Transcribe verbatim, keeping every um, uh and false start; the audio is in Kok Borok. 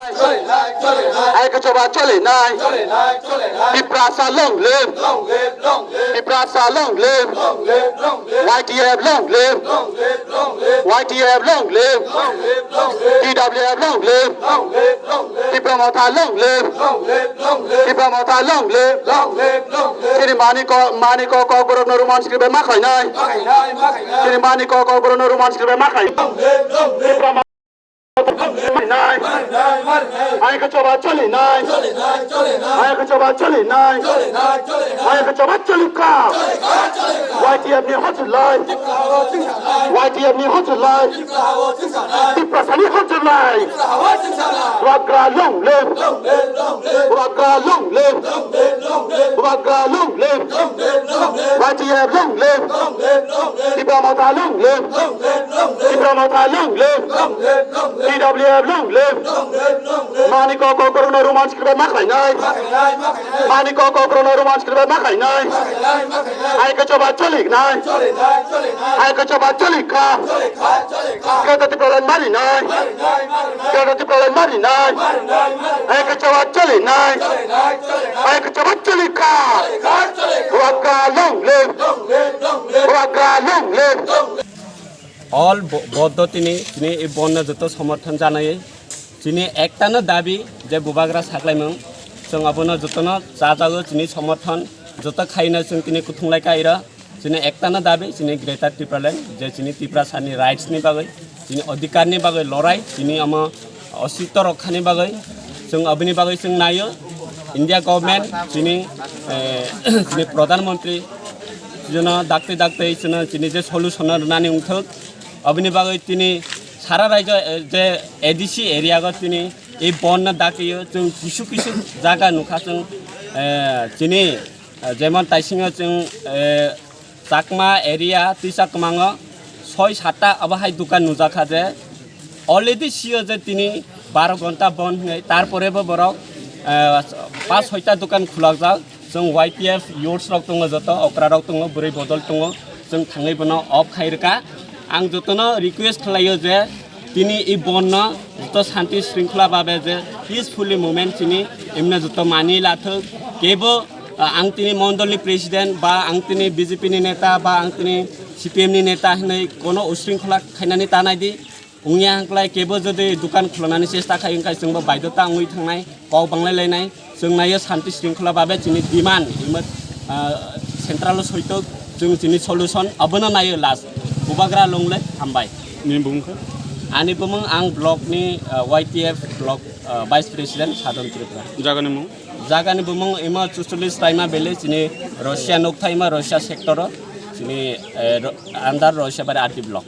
Aika choba choli nai. Tiprasa long live. Tiprasa long live. Y T F long live. Y T F long live. T W F long live. Tipra Motha long live. Tipra Motha long live. Chini mani ko, mani ko, kokborok no roman script ma khainai. Chini mani ko, kokborok no roman script ma khai. Tipra Motha nai. Aika choba choli nai. Aika choba choli nai. Aika choba choli ka. Y T F ni hot life. Y T F ni hot life. Tiprasa ni hot life. Bubagra long live. Bubagra long live. Bubagra long live. Y T F long live. Tipra Motha long live. Tipra Motha long live. T W F long live. Mani ko, kokborok no roman script ma khainai. Mani ko, kokborok no roman script ma khainai. Aika choba choli nai. Aika choba choli ka. Kata Tipra line mari nai. Kata Tipra line mari nai. Aika choba choli nai. Aika choba choli ka. Bubagra long live. Bubagra long live. All bo-, boddho tini, tini ei bondh no joto somorthon janai. Chini ektano dabi je bubagra saklaimung. Chwng abono jotono chajago chini somorthon, joto khaina chwng tini kuthunglai kairo. Chini ektano dabi chini Greater Tipraland, je chini Tiprasani rights ni bagwi, chini adhikar ni bagwi lorai, chini omo ositto rokha ni bagwi. Chwng aboni bagwi chwng naio India government chini, eh, chini Pradhan Mantri jono dakti dakti chwngno chini je solution no rwnani wngthok. Aboni bagwi tini sara raijo, eh, je A D C area go tini ei bondh no daktiyo, chwng kisu kisu jaga nukha chwng, eh, chini, eh, jemon taisingo chwng, eh, Chakma area tisa kwmango soi satta abo hai dukan nujakha je already sio je tini baro ghonta bondh hinwi, tarpore bo borok, eh, pas soita dukan khulakjak. Chwng Y T F youths rok tongo, joto okra rok tongo, bwrwi bodol tongo, chwng thangwi bono off khai rwkha. Ang jotono request khlaio je tini i bondh no joto shanti shringkhola babe je peacefully movement chini emne joto mani lathok. Kebo, ah, ang tini mondol ni president ba ang tini B J P ni neta ba ang tini C P M ni neta hinwi kono ushringkhola khainani ta nai di. Wngya hwnkhlai kebo jodi dukan khulonani chesta khai wngkha, chwngbo baidhota wngwi thangnai, kok banglai lainai. Chwng naio shanti shringkhola babe chini demand, imo, ah, central o soitok, chwng chini solution abono naio last. Bubagra long live, hambai. Nini bumung kha? Ani bumung ang block ni, ah, Y T F block, ah, vice president Sadhan Tripura. Jagani mung? Jagani bumung imo Chuchuli Sraima village, chini Russia nokthai imo Russia sector o, chini, eh, ro-, under Russia bari R D block.